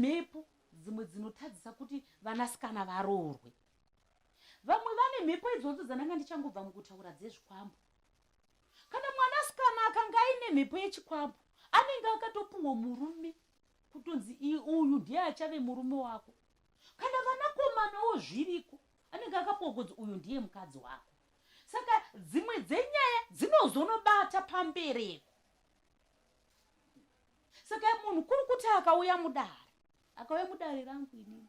mhepo dzimwe dzinotadzisa kuti vanasikana varoorwe. Vamwe vane mhepo idzodzo dzandanga ndichangobva mukutaura dzezvikwambo. Kana mwanasikana akanga aine mhepo yechikwambo, anenge akatopuhwa murume kutonzi uyu ndiye achave murume wako. Kana vanakomanawo zviriko, anenge akapuwa kunzi uyu ndiye mukadzi wako. Saka dzimwe dzenyaya dzinozonobata pambereko. Saka munhu kuri kuti akauya mudare, akauya mudare rangu inini,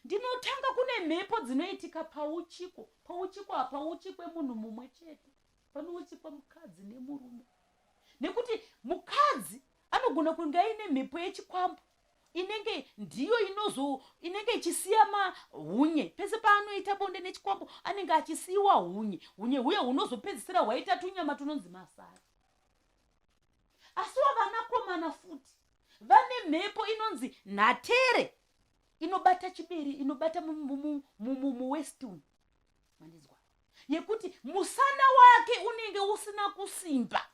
ndinotanga kune mhepo dzinoitika pauchiko. Pauchiko hapauchikwe munhu mumwe chete, panouchikwa mukadzi nemurume, nekuti mukadzi anogona kunge aine mhepo yechikwambo inenge ndiyo inozo inenge ichisiya mahunye pese paanoita bonde nechikwambo, anenge achisiyiwa hunye. Hunye huye hunozopedzisira hwaita tunyama tunonzi masara. Asiwo vanakomana futi vane mhepo inonzi nhatere inobata chiberi, inobata muwestun, mandinzwa, yekuti musana wake unenge usina kusimba.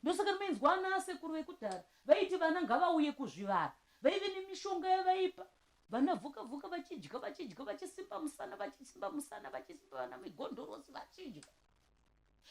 Ndosaka ndinoinzwa ana asekuru vekudhara vaiti vana ngavauye kuzvivara, vaive nemishonga yavaipa vana vhuka vhuka, vachidya vachidya, vachisimba musana, vachisimba musana, vachisimba vana migondorosi vachidya.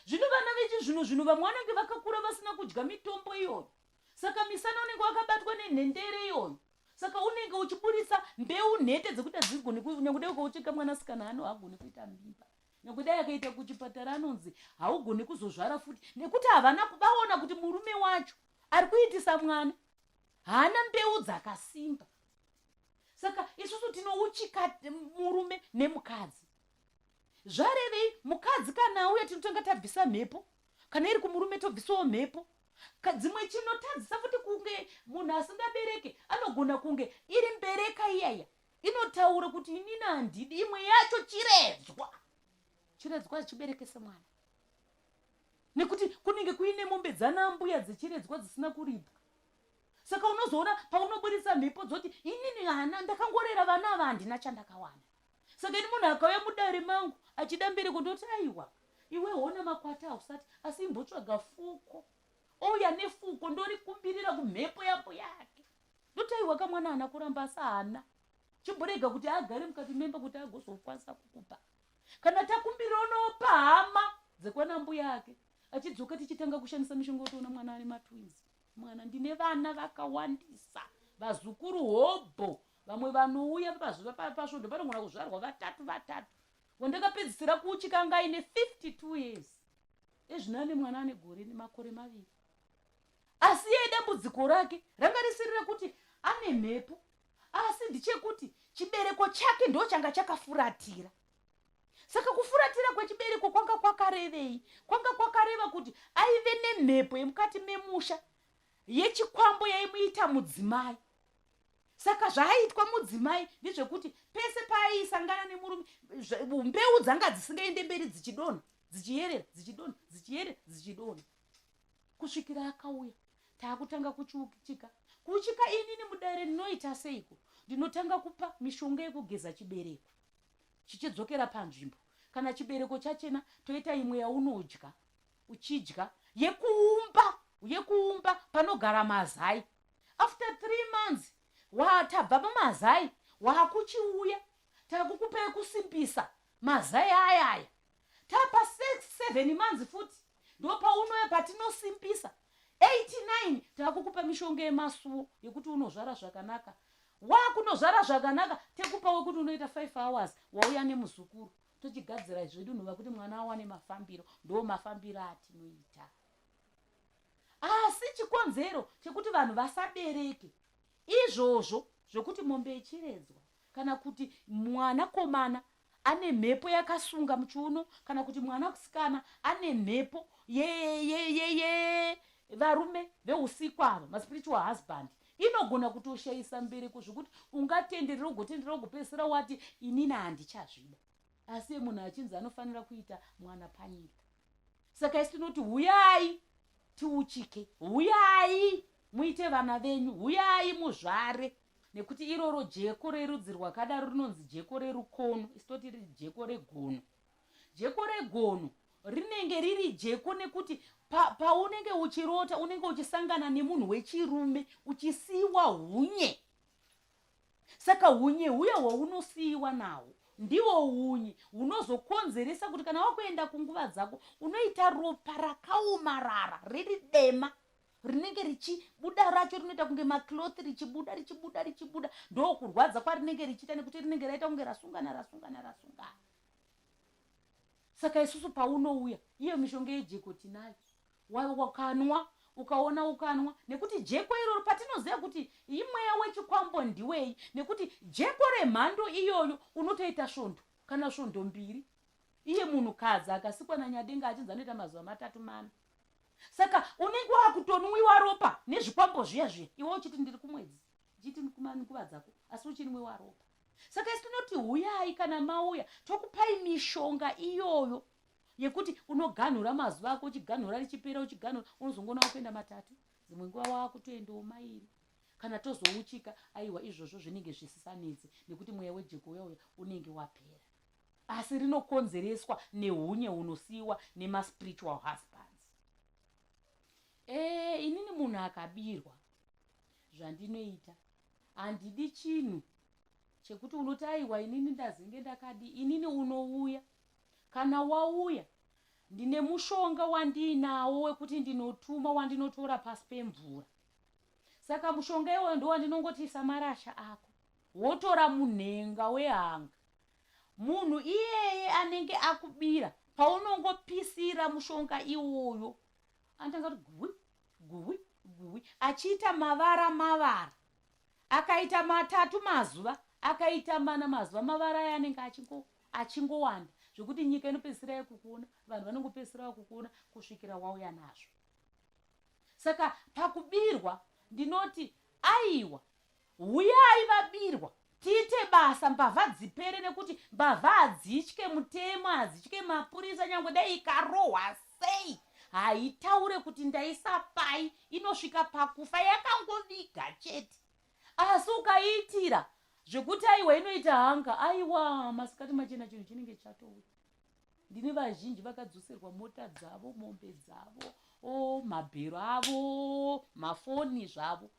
Zvino vana vechizvino zvino vamwe vanenge vakakura vasina kudya mitombo iyoyo, saka misana unenge wakabatwa nenhendere iyoyo, saka unenge uchiburitsa mbeu nhete dzekuti hadzigoni. Nyange dai ukaucheka mwanasikana ano haagoni kuita mimba, nyange dai akaita kuchipatara anonzi haugoni kuzozvara futi, nekuti havana vaona kuti murume wacho ari kuitisa mwana haana mbeu dzakasimba. Saka isusu tinouchika murume nemukadzi. Zvarevei? Mukadzi kana auya tinotanga tabvisa mhepo, kana iri kumurume tobvisawo mhepo. Dzimwe chinotadzisa futi kunge munhu asingabereke, anogona kunge iri mbereka iyaya inotaura kuti inini handidi. Imwe yacho chiredzwa. Chiredzwa chiberekese mwana, nekuti kunenge kuine mombe dzanambuya dzechiredzwa dzisina kuripwa. Saka unozoona paunoburitsa mhepo dzoti inini hana, ndakangorera vana ava, handina chandakawana. Saka ini munhu akauya mudare mangu achida mbereko, ndoti aiwa, iwe hona makwata hausati, asi imbotsvaga fuko. Ouya nefuko, ndorikumbirira kumhepo yambuya yake, ndoti aiwa kamwana haana kuramba, asi haana, chimborega kuti agare mukati memba kuti agozokwanisa kukupa. Kana takumbirira, unopa hama dzekwana mbuya ake, achidzoka tichitanga kushandisa mishonga, utoona mwana ane matwins. Mwana, ndine vana vakawandisa, vazukuru hobho. Vamwe vanouya pazuva, pasvondo panogona kuzvarwa vatatu vatatu. Wandakapedzisira kuuchika anga aine 52 years, ezvino ane mwana ane gore nemakore 2. Asi iye dambudziko rake ranga risiri rekuti ane mhepo, asi ndechekuti chibereko chake ndo changa chakafuratira. Saka kufuratira kwechibereko kwanga kwakarevei? Kwanga kwakareva kuti aive nemhepo yemukati memusha yechikwambo yaimuita mudzimai. Saka zvaaitwa mudzimai ndezvekuti pese paaisangana nemurume, mbeu dzanga dzisingaende mberi, dzichidonha, dzichiyerera, dzichidonha, dzichiyerera, dzichidonha, kusvikira akauya taakutanga kuchiuchika. Kuuchika inini mudare ndinoita seiko? Ndinotanga kupa mishonga yekugeza chibereko chichidzokera panzvimbo. Kana chibereko chachena, toita imwe yaunodya uchidya yekuumba panogara mazai. After 3 months watabva pamazai, waakuchiuya takukupa yekusimbisa mazai ayaya. Tapa 6 7 months futi ndopaunouya patinosimbisa. 89 takukupa mishonga yemasuo yekuti unozvara zvakanaka. Wakunozvara zvakanaka, tekupa wekuti unoita 5 hours wauya nemuzukuru. Tochigadzira zvedu nhova kuti mwana awane mafambiro. Ndo mafambiro atinoita. Asi chikonzero chekuti vanhu vasabereke izvozvo zvokuti mombe ichiredzwa, kana kuti mwanakomana ane mhepo yakasunga muchiuno, kana kuti mwanasikana ane mhepo yevarume veusiku ava, maspiritual husband, inogona kutoshayisa mbereko, zvokuti ungatenderera, ugotenderera, ugopedzisira wati inini handichazvida, asi munhu achinzi anofanira kuita mwana panyika. Saka isi tinoti huyai tiuchike, huyai muite vana venyu, huyai muzvare, nekuti iroro jeko rerudzi rwakadaro rinonzi jeko rerukono. Isi toti riri jeko regono. Jeko regono rinenge riri jeko nekuti paunenge pa uchirota unenge uchisangana nemunhu wechirume uchisiyiwa hunye. Saka hunye huya hwaunosiiwa nahwo ndiwo hunye hunozokonzeresa kuti kana wakuenda kunguva dzako unoita ropa rakaomarara riri dema rinenge richibuda racho rinoita kunge macloth richibuda richibuda richibuda ndokurwadza kwarinenge richiita nekuti rinenge raita kunge rasungana rasungana rasungana saka isusu paunouya iyo mishonga yejeko tinayo wakanwa ukaona ukanwa nekuti jeko iroro patinoziva kuti imweya wechikwambo ndiwei nekuti jeko remhando iyoyo unotoita svondo kana svondo mbiri iye munhukadzi akasikwa nanyadenga achinzi anoita mazuva matatu mana saka unenge wakutonwiwa ropa nezvikwambo zviya zviya iwe uchiti ndiri kumwedzi uchiti nguva dzako asi uchinwiwa ropa saka isi tinoti huyai kana mauya tokupai mishonga iyoyo yekuti unoganhura mazuva ako uchiganhura richipera uchiganhura unozongoona wakuenda matatu dzimwe nguva wakutoendawo mairi kana tozouchika aiwa izvozvo zvinenge zvisisanetsi nekuti mweya wejeko uya uya unenge wapera asi rinokonzereswa nehunye hunosiiwa nemaspiritual husbands e, inini munhu akabirwa zvandinoita handidi chinhu chekuti unoti aiwa inini ndazenge ndakadi inini unouya kana wauya ndine mushonga wandiinawo wekuti ndinotuma wandinotora pasi pemvura saka mushonga iwoyo ndowandinongoti isa marasha ako wotora munhenga wehanga munhu iyeye anenge akubira paunongopisira mushonga iwoyo anotanga kuti guwi guwi guwi achiita mavara mavara akaita matatu mazuva akaita mana mazuva mavara aya anenge achingo achingowanda zvekuti nyika inopedzisira yekukuona vanhu vanongopedzisira vakukuona kusvikira wauya nazvo saka pakubirwa ndinoti aiwa Huyai vabirwa tiite basa mbavha dzipere nekuti mbavha hadzitye mutemo hadzitye mapurisa nyangwe dai ikarohwa sei haitaure kuti ndaisa pai inosvika pakufa yakangoviga chete asi ukaiitira zvekuti aiwa inoita hanga aiwa masikati machena chinhu chinenge chatouya ndine vazhinji vakadzoserwa mota dzavo mombe dzavo o mabhero avo mafoni zvavo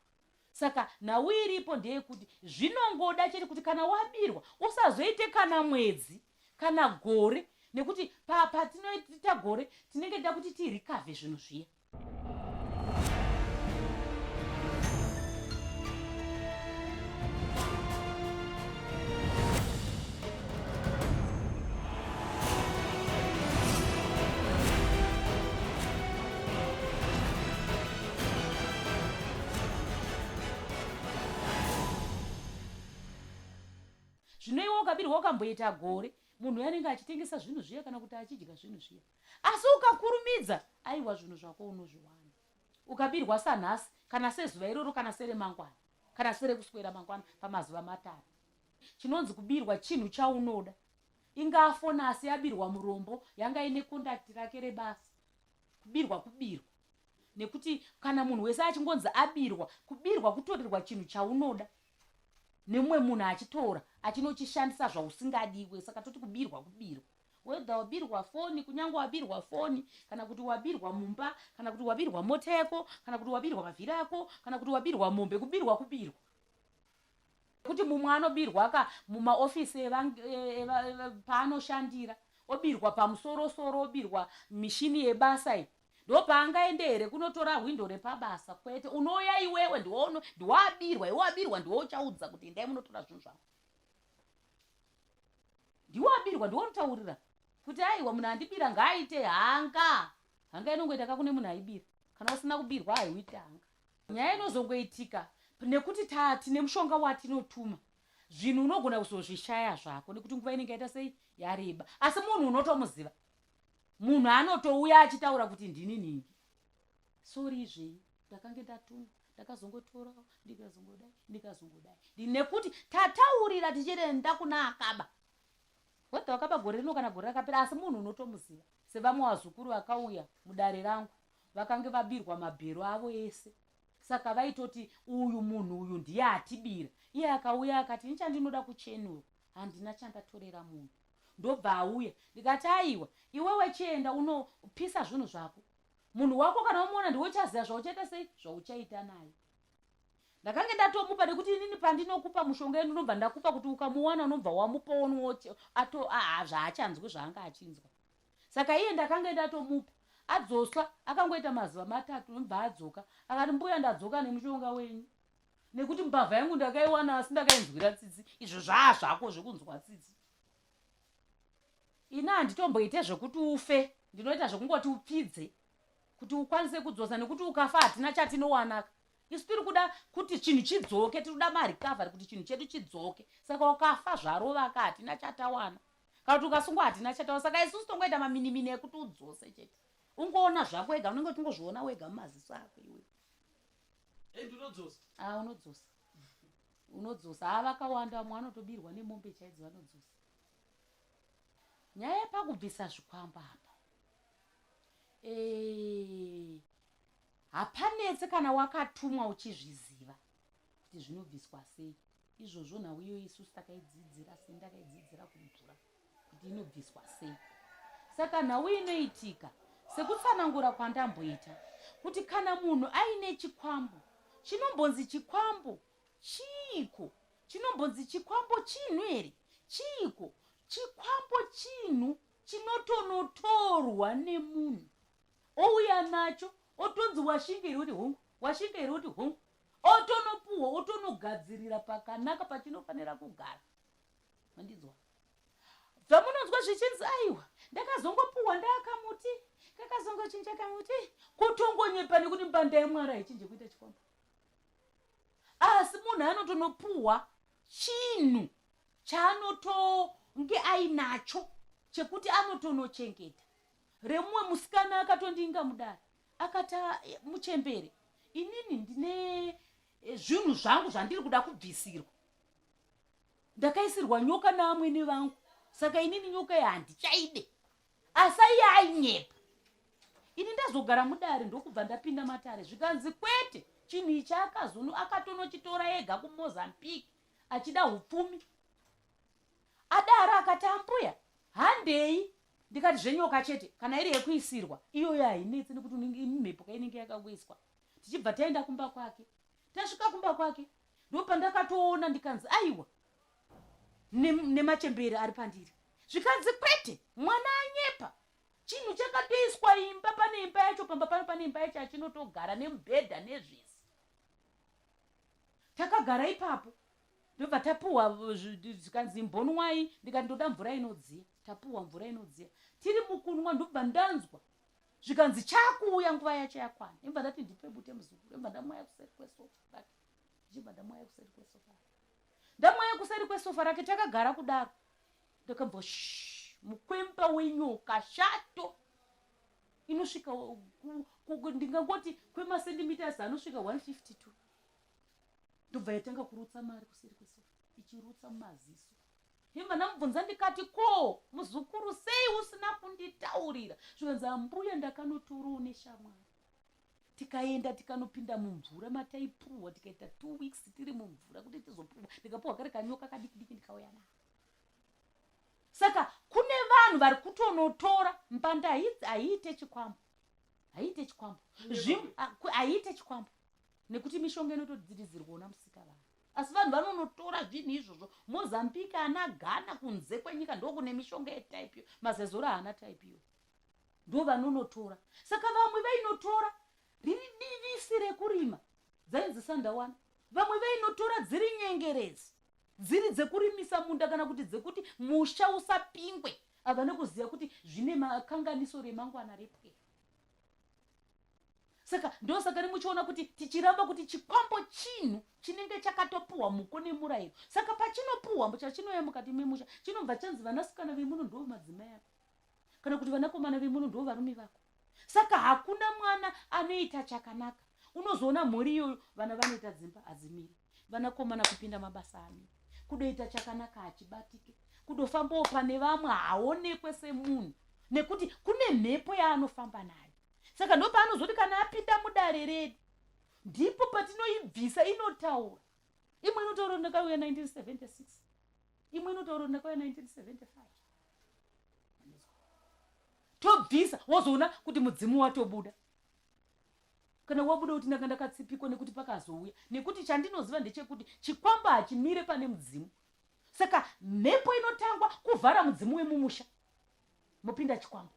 Saka nhau iripo ndeyekuti zvinongoda chete kuti kana wabirwa usazoite kana mwedzi kana gore nekuti patinoita gore tinenge tida kuti tirikavhe zvinhu zviya. Zvino iwe ukabirwa ukamboita gore munhu uya anenge achitengesa zvinhu zviya kana kuti achidya zvinhu zviya asi ukakurumidza aiwa zvinhu zvako unozviwana ukabirwa sanhasi kana sezuva iroro kana seremangwana kana serekuswera mangwana pamazuva matatu chinonzi kubirwa chinhu chaunoda ingaa foni asi yabirwa murombo yanga ine conduct rake rebasa kubirwa kubirwa nekuti kana munhu wese achingonzi abirwa kubirwa kutorerwa chinhu chaunoda nemumwe munhu achitora achinochishandisa zvausingadiwe saka toti kubirwa kubirwa whether wabirwa foni kunyange wabirwa foni kana kuti wabirwa mumba kana kuti wabirwa mota yako kana kuti wabirwa mavhiri ako kana kuti wabirwa mombe kubirwa kubirwa kuti mumwe anobirwa ka mumaofisi paanoshandira obirwa pamusorosoro obirwa mishini yebasa iyi ndopaangaende here kunotora hwindo repabasa kwete unouya iwewe ndiwabirwa iwe wabirwa ndiwe uchaudza kuti endai munotora zvinhu zvangu ndiwe wabirwa ndiwe unotaurira kuti aiwa munhu andibira ngaaite hanga hanga inongoita ka kune munhu aibira kana usina kubirwa haiuite hanga nyaya inozongoitika nekuti tine mushonga watinotuma zvinhu unogona kuzozvishaya zvako nekuti nguva inenge yaita sei yareba asi munhu unotomuziva munhu anotouya achitaura kuti ndini nhingi sori zvenyu ndakange ndatumwa ndakazongotora ndikazongodai ndikazongodai nekuti tataurira tichirenda kuna akaba whether wakaba gore rino kana gore rakapera asi munhu unotomuziva sevamwe vazukuru vakauya mudare rangu vakange vabirwa mabhero avo ese saka vaitoti uyu munhu uyu ndiye atibira iye akauya akati ini chandinoda kuchenurwa handina chandatorera munhu ndobva auya ndikati aiwa iwewe chienda unopisa zvinhu zvako munhu wako kana wamuona ndiwe uchaziva zvauchaita sei zvauchaita naye Ndakange ndatomupa nekuti inini pandinokupa mushonga yedu ndinobva ndakupa kuti ukamuwana unobva wamupa onwoche ato zvaachanzwi zvaanga achinzwa. Saka iye ndakange ndatomupa adzoswa akangoita mazuva matatu ndobva adzoka akati mbuya ndadzoka nemushonga wenyu nekuti mbavha yangu ndakaiwana asi ndakainzwira tsitsi izvo zvaa zvako zvekunzwa tsitsi. Ini handitomboite zvekuti ufe ndinoita zvekungoti upfidze kuti ukwanise kudzosa nekuti ukafa hatina chatinowanaka isu tiri kuda kuti chinhu chidzoke tiri kuda marecovery kuti chinhu chedu chidzoke saka ukafa zvarovaka hatina chatawana kana kuti ukasungwa hatina chatawana saka isusu tongoita maminimini ekuti udzose chete ungoona zvako wega unenge uchingozviona wega mumaziso ako iwe ah, unodzosa unodzosa haa vakawanda vamwe vanotobirwa nemombe chaidzo vanodzosa nyaya yepakubvisa zvikwambo apa eh, hapanetse kana wakatumwa uchizviziva kuti zvinobviswa sei izvozvo nhau iyoyo isusu takaidzidzira sei ndakaidzidzira kumvura kuti inobviswa sei saka nhau inoitika sekutsanangura kwandamboita kuti kana munhu aine chikwambo chinombonzi chikwambo chiiko chinombonzi chikwambo chinhu here chiiko chikwambo chinhu chinotonotorwa nemunhu ouya nacho otonzi washinga here kuti hongu washinga here kuti hongu otonopuhwa otonogadzirira pakanaka pachinofanira kugara mandinzwa zvamunonzwa zvichinzi aiwa ndakazongopuhwa ndaakamuti kakazongochinja kamuti kutongonyepa nekuti mbanda yemwari haichinje kuita chikwambo asi munhu anotonopuhwa chinhu chaanotonge ainacho chekuti anotonochengeta remumwe musikana akatondinga mudare akati ah, eh, muchembere inini ndine eh, zvinhu zvangu zvandiri kuda kubvisirwa ndakaisirwa nyoka naamwene vangu saka inini nyoka iyi handichaide asi aiye ainyepa ini ndazogara mudare ndokubva ndapinda matare zvikanzi kwete chinhu ichi akazono akatonochitora ega kumozambique achida upfumi adaro akati ambuya handei ndikati zvenyoka chete kana iri yekuisirwa iyoyo hainetsi nekuti mhepo kainenge yakangoiswa tichibva taenda kumba kwake tasvika kumba kwake ndopandakatoona ndikanzi aiwa nemachembere ari pandiri zvikanzi kwete mwana anyepa chinhu chakatoiswa imba pane imba yacho pamba pano pane imba yacho achinotogara nemubhedha nezvese takagara ipapo ndobva tapuhwa zvikanzi imbonwai ndikati ndoda mvura inodziya tapuhwa mvura inodziya tiri mukunwa ndobva ndanzwa zvikanzi chakuuya nguva yacho yakwana imba ndati ndipe bute muzukuru imba ndamwaya kuseri kwesofa rake ndichibva ndamwaya kuseri kwesofa rake ndamwaya kuseri kwesofa rake takagara kudaro ndakambwa mukwemba wenyoka shato inosvika ndingangoti kwemasendimiters anosvika 152 ndobva yatanga kurutsa mari kuseri kwesofa ichirutsa mumaziso himba ndamubvunza ndikati ko muzukuru sei usina kunditaurira zvikanzi ambuya ndakanotorawo neshamwari tikaenda tikanopinda mumvura mataipuhwa tikaita two weeks tiri mumvura kuti tizopuhwa ndikapuhwa kari kanyoka kadiki diki ndikauya nako saka kune vanhu vari kutonotora mbanda haiite chikwambo haiite chikwambo haiite chikwambo nekuti mishonga inotodzirizirwa ona musika vanhu asi vanhu vanonotora zvinhu izvozvo mozambique ana ghana kunze kwenyika ndokune mishonga yetype iyo mazezora haana type iyo ndo vanonotora saka vamwe vainotora riri divisi rekurima dzainzi sandawana vamwe vainotora dziri nyengerezi dziri dzekurimisa munda kana kuti dzekuti musha usapingwe havana kuziva kuti zvine makanganiso remangwana repwere saka ndosaka rimuchiona kuti tichiramba kuti chikwambo chinhu chinenge chakatopuhwa muko nemurayiro saka pachinopuhwa chachinouya mukati memusha chinobva chanzi vanasikana vemuno ndo madzimai ako kana kuti vanakomana vemuno ndo varume vako saka hakuna mwana anoita chakanaka unozoona mhuri iyoyo vana vanoita dzimba hadzimiri vanakomana kupinda mabasa amiri kudoita chakanaka hachibatike kudofambawo pane vamwe haonekwe semunhu nekuti kune mhepo yaanofamba nayo saka ndopaanozoti kana apinda mudare redu ndipo patinoibvisa inotaura imwe inotaura ndakauya 1976 imwe inotaura ndakauya 1975 tobvisa wozoona kuti mudzimu watobuda. Kana wabuda kuti ndanga ndakatsipikwa nekuti pakazouya, nekuti chandinoziva ndechekuti chikwambo hachimire pane mudzimu. Saka mhepo inotangwa kuvhara mudzimu wemumusha, mopinda chikwambo.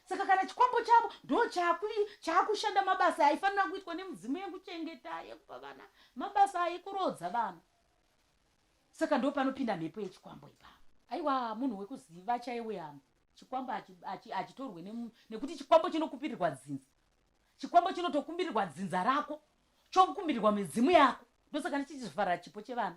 Saka kana chikwambo chavo ndo chaakushanda mabasa aifanira kuitwa nemudzimu yekuchengeta, yekupa vana mabasa, ekuroodza vana. Saka ndo panopinda mhepo yechikwambo ipapo. Aiwa, munhu wekuziva chaiwe hama, chikwambo hachitorwe nekuti chikwambo chinokupirirwa dzinza. Chikwambo chinotokumbirirwa dzinza rako, chokumbirirwa midzimu yako. Ndosaka ndichichivhara chipo chevana.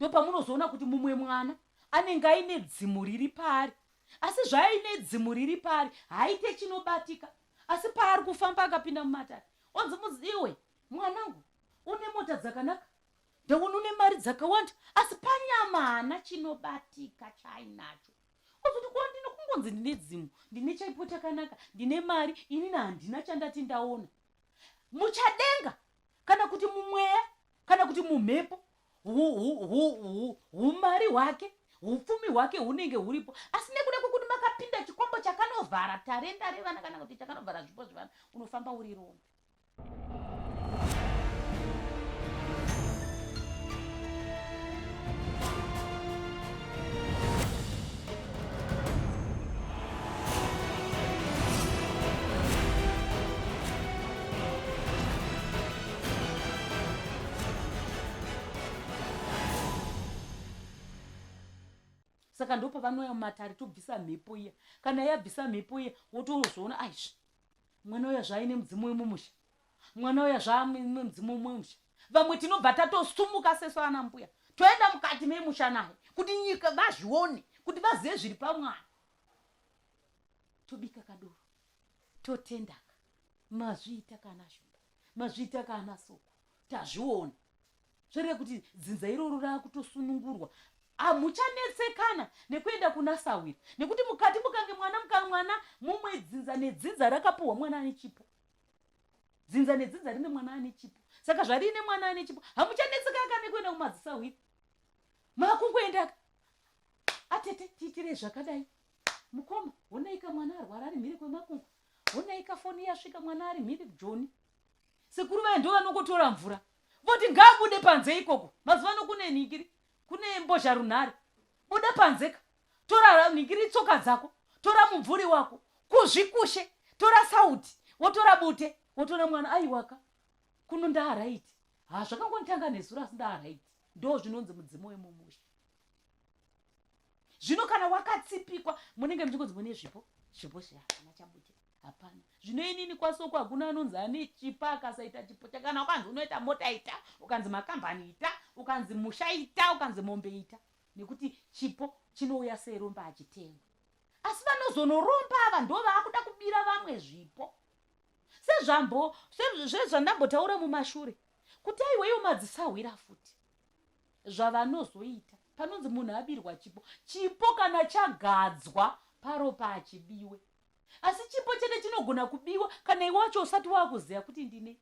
Ndopamunozoona kuti mumwe mwana anenge aine dzimu riri paari, asi zvaaine dzimu riri paari haaite chinobatika, asi paari kufamba akapinda mumatare onzi, muziwe mwanangu, une mota dzakanaka, ndaona une mari dzakawanda, asi panyama haana chinobatika chaainacho. Ozoti ko ndine kungonzi ndine dzimu, ndine chaipo chakanaka, ndine mari, inini handina chandati ndaona. Muchadenga kana kuti mumweya kana kuti mumhepo, humari hwake, hupfumi hwake hunenge huripo, asi nekuda kwekuti makapinda chikwambo chakanovhara tarenda revana kana kuti chakanovhara zvipo zvevana, unofamba uri rombe. Saka ndopavanouya mumatare tobvisa mhepo iya. Kana yabvisa mhepo iya, wotozoona aizvi mwana uya zvaaine mudzimu wemumusha, mwana uya zvaaine mudzimu wemumusha. Vamwe tinobva tatosumuka sesu ana mbuya, toenda mukati memusha naye kuti nyika vazvione, kuti vazive zviri pamwana. Tobika kadoro, totendaka, mazviita kana shumba, mazviita kana soko, tazviona. Zvoreva kuti dzinza iroro rakutosunungurwa, hamuchanetsekana nekuenda kuna sahwira, nekuti mukati mukange mwana muka mwana mumwe, dzinza nedzinza rakapuhwa mwana ane chipo, dzinza nedzinza rine mwana ane chipo. Saka zvariine mwana ane chipo, hamuchanetsekana nekuenda kumadzisahwira, makungoendaka atete, tiitirei zvakadai mukoma, honaika mwana arwara ari mhiri kwemakungwa, honaika foni yasvika mwana ari mhiri Joni. Sekuru vaya ndo vanongotora mvura voti ngaabude panze ikoko. Mazuva ano kune nhingiri, kune mbozha runhare, buda panze ka, tora nhingiri, tsoka dzako, tora mumvuri wako, kuzvikushe, tora sauti, wotora bute, wotora mwana, aiwaka kuno ndaaraiti. Ha, zvakangonditanga nezuro asi ndaaraiti. Ndo zvinonzi mudzimu wemumusha. Zvino kana wakatsipikwa, munenge muchingonzi mune zvipo, zvipo zviya hapana chabute, hapana. Zvino inini kwasoko hakuna anonzi ane chipo akasaita chipo chakana. Ukanzi unoita mota ita, ukanzi makambani ita, ukanzi musha ita, ukanzi mombe ita, nekuti chipo chinouya seromba, achitengwa. Asi vanozonoromba ava ndo vaakuda kubira vamwe zvipo, sezvambo sezvandambotaura mumashure kuti aiwa, iwo madzisahwira futi zvavanozoita panonzi munhu abirwa chipo. Chipo kana chagadzwa paropa hachibiwe, asi chipo chete chinogona kubiwa kana iwe wacho usati waakuziva kuti ndine.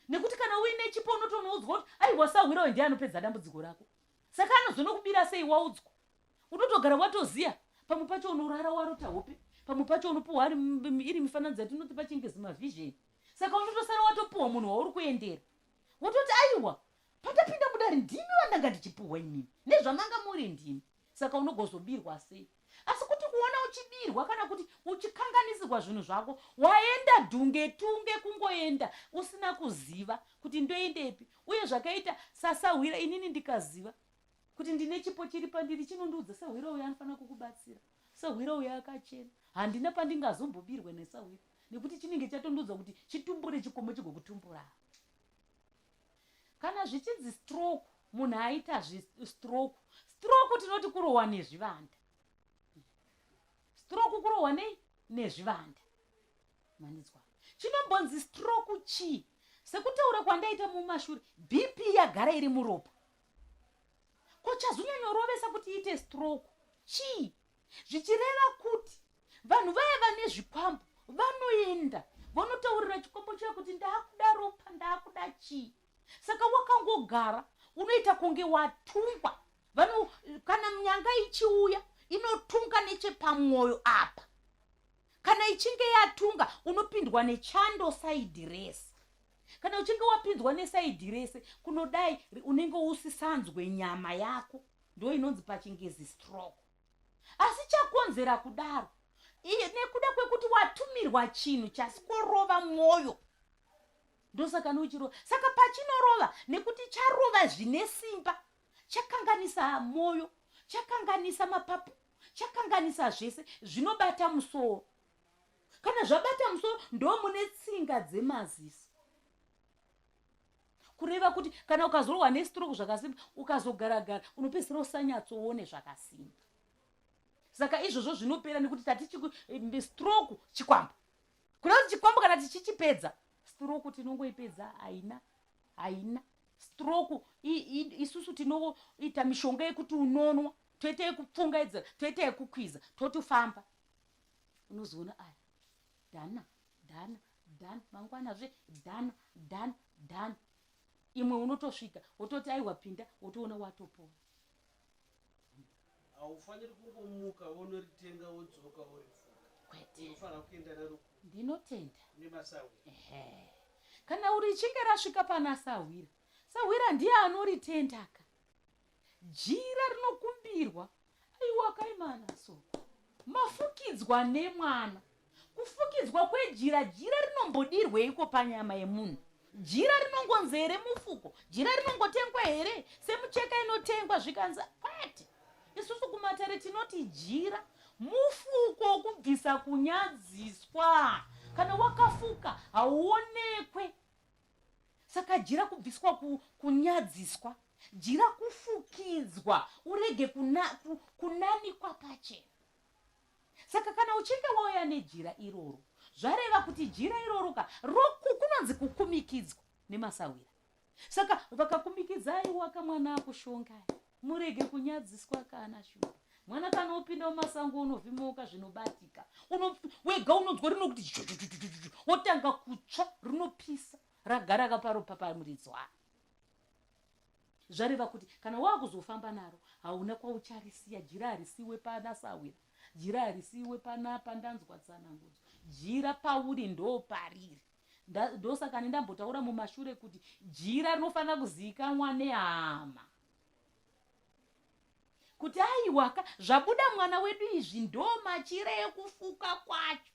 Nekuti kana uine chipo unotonoudzwa kuti aiwa, sahwira uyu ndiye anopedza dambudziko rako. Saka anozonokubira sei waudzwa? Unotogara watoziya. Pamwe pacho unorara warota hope, pamwe pacho unopuhwa iri mifananidzo yatinoti pachingezi mavision. Saka unotosara watopuhwa munhu wauri kuendera, wototi aiwa, patapinda mudare ndimi vandanga ndichipuhwa imimi, nezvamanga muri ndimi. Saka unogozobirwa sei? Asi kuti kuona uchibirwa kana kuti uchikanganisirwa zvinhu zvako, waenda dhunge tunge, kungoenda usina kuziva kuti ndoendepi. Uye zvakaita sasahwira, inini ndikaziva kuti ndine chipo chiri pandiri chinondiudza sahwira uyo anofanira kukubatsira, sahwira uyo akachena, handina pandingazombobirwe nesahwira, nekuti chinenge chatondiudza kuti chitumbure chikomo chigokutumbura. Kana zvichinzi stroke, munhu aita stroke, stroke tinoti kurohwa nezvivanda. Stroke kurohwa nei? Nezvivanda. Manidzwa chinombonzi stroke chii? Sekutaura kwandaita mumashure, BP yagara iri muropa. Ko chazonyanyorovesa kuti iite stroke chii? Zvichireva kuti vanhu vaya vane zvikwambo vanoenda vonotaurira chikwambo chiya kuti ndaakuda ropa, ndaakuda chii. Saka wakangogara unoita kunge watungwa. Vano kana nyanga ichiuya inotunga nechepamwoyo apa, kana Kana ichinge yatunga unopindwa nechando saidhi rese. Kana uchinge wapinzwa nesaidhi rese kunodai unenge usisanzwe nyama yako, ndo inonzi pachingezi stroke. Asi chakonzera kudaro nekuda kwekuti watumirwa chinhu chasikorova mwoyo, ndosaka neuchirova. Saka pachinorova nekuti charova zvine simba, chakanganisa mwoyo, chakanganisa mapapu, chakanganisa zvese zvinobata musoro. Kana zvabata musoro ndo mune tsinga dzemaziso, kureva kuti kana ukazorohwa nestroke zvakasimba, ukazogaragara unopedzisira usanyatsoone zvakasimba. Saka izvozvo zvinopera nekuti tati stroke chikwambo, kureva kuti chikwambo kana tichichipedza stroke tinongoipedza, haina haina stroke. Isusu tinoita mishonga yekuti unonwa, toita yekupfungaidzira, toita yekukwiza, totofamba. Unozoona aya dhana dhana dhana, mangwanazve dhana dhana dhana, imwe unotosvika wototi aiwa pinda, wotoona watopora. Haufaniri kungomuka wonoritenga wodzoka worifuka. Kwete. Unofanira kuenda naro Ndinotenda. nemasahwira. Ehe, kana uri ichinge rasvika pana sahwira, sahwira ndiye anoritendaka. Jira rinokumbirwa, aiwa kaimana soko mafukidzwa nemwana. Kufukidzwa kwejira, jira rinombodirweiko panyama yemunhu? Jira rinongonzi here mufuko? Jira rinongotengwa here semucheka inotengwa? Zvikanzi kwete, isusu kumatare tinoti jira mufuko wokubvisa kunyadziswa. Kana wakafuka hauonekwe. Saka jira kubviswa kunyadziswa, jira kufukidzwa urege kunanikwa pachena. Saka kana uchinge wauya nejira iroro, zvareva kuti jira iroro ka roku kunonzi kukumikidzwa nemasahwira. Saka vakakumikidza, aiwa kamwana akushongai, murege kunyadziswa. Kana shuwa mwana kana upinda mumasango unovhimoka zvinobatika, wega unonzwa rinokuti wotanga kutsva, rinopisa ragara kaparopa pamuridzwa. Zvareva kuti kana wakuzofamba naro hauna kwaucharisiya. Jira harisiwe pana sahwira, jira harisiwe panapa. Ndanzwa tsanangudzo, jira pauri ndo pariri. Ndosaka ndambotaura mumashure kuti jira rinofanira kuzivikanwa nehama kuti aiwaka zvabuda mwana wedu izvi ndo machira ekufuka kwacho.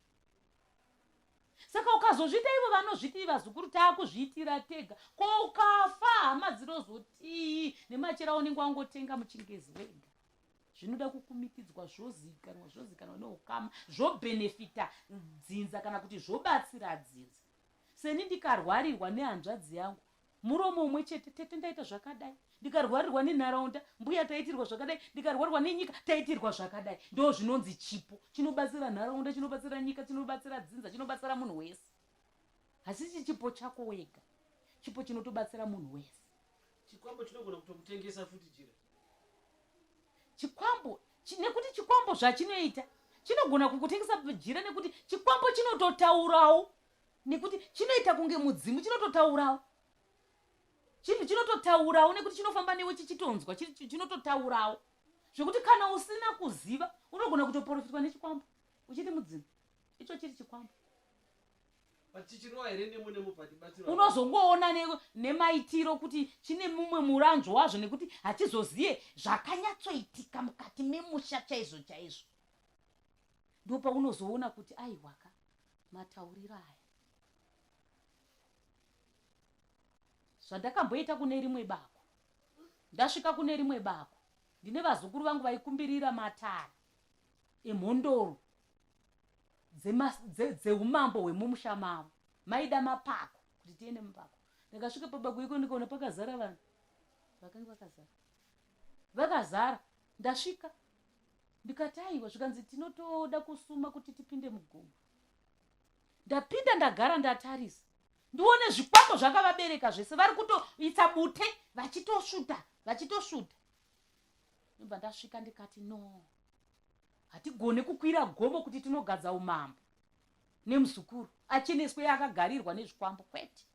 Saka ukazozviita, ivo vanozviti vazukuru taakuzviitira tega, ko ukafa hama dzinozotii nemachira aunenge wangotenga muchingezi wega? Zvinoda kukumikidzwa, zvozikanwa, zvozikanwa neukama, zvobhenefita dzinza kana kuti zvobatsira dzinza. Seni ndikarwarirwa nehanzvadzi yangu, muromo umwe chete, tete ndaita zvakadai. Ndikarwarirwa nenharaunda, mbuya taitirwa zvakadai. Ndikarwarirwa nenyika, taitirwa zvakadai. Ndo zvinonzi chipo chinobatsira nharaunda, chinobatsira nyika, chinobatsira dzinza, chinobatsira munhu wese. Hasisi chipo chako wega, chipo chinotobatsira munhu wese. Chikwambo chinogona kutokutengesa futi jira. Chikwambo nekuti chikwambo zvachinoita chinogona kukutengesa jira, nekuti chikwambo chinototaurawo, nekuti chinoita kunge mudzimu, chinototaurawo chinhu, chinototaurawo nekuti chinofamba newe chichitonzwa, chinototaurawo zvekuti kana usina kuziva unogona kutoprofitwa nechikwambo uchiti mudzimu, icho chiri chikwambo. But chichirova here nemo nemo patibatsira? Unozongoona nemaitiro kuti chine mumwe muranzvo wazvo, nekuti hatizoziye zvakanyatsoitika mukati memusha chaizvo chaizvo. Ndopaunozoona kuti aiwaka matauriro aya. Zvandakamboita kune rimwe bako, ndasvika kune rimwe bako ndine vazukuru vangu vaikumbirira matare emhondoro dzeumambo hwemumusha mavo. Maida mapako kuti tiende mupako. Ndakasvika pabako iko ndikaona pakazara vanhu, vakanga vakazara, vakazara. Ndasvika ndikati aiwa, zvikanzi tinotoda kusuma kuti tipinde mugomo. Ndapinda, ndagara, ndatarisa ndione zvikwambo zvakavabereka zvese, vari kutoitsa bute vachitosvuta, vachitosvuta. Ndobva ndasvika ndikati no, hatigone kukwira gomo kuti tinogadza umambo nemuzukuru acheneswe akagarirwa nezvikwambo, kwete.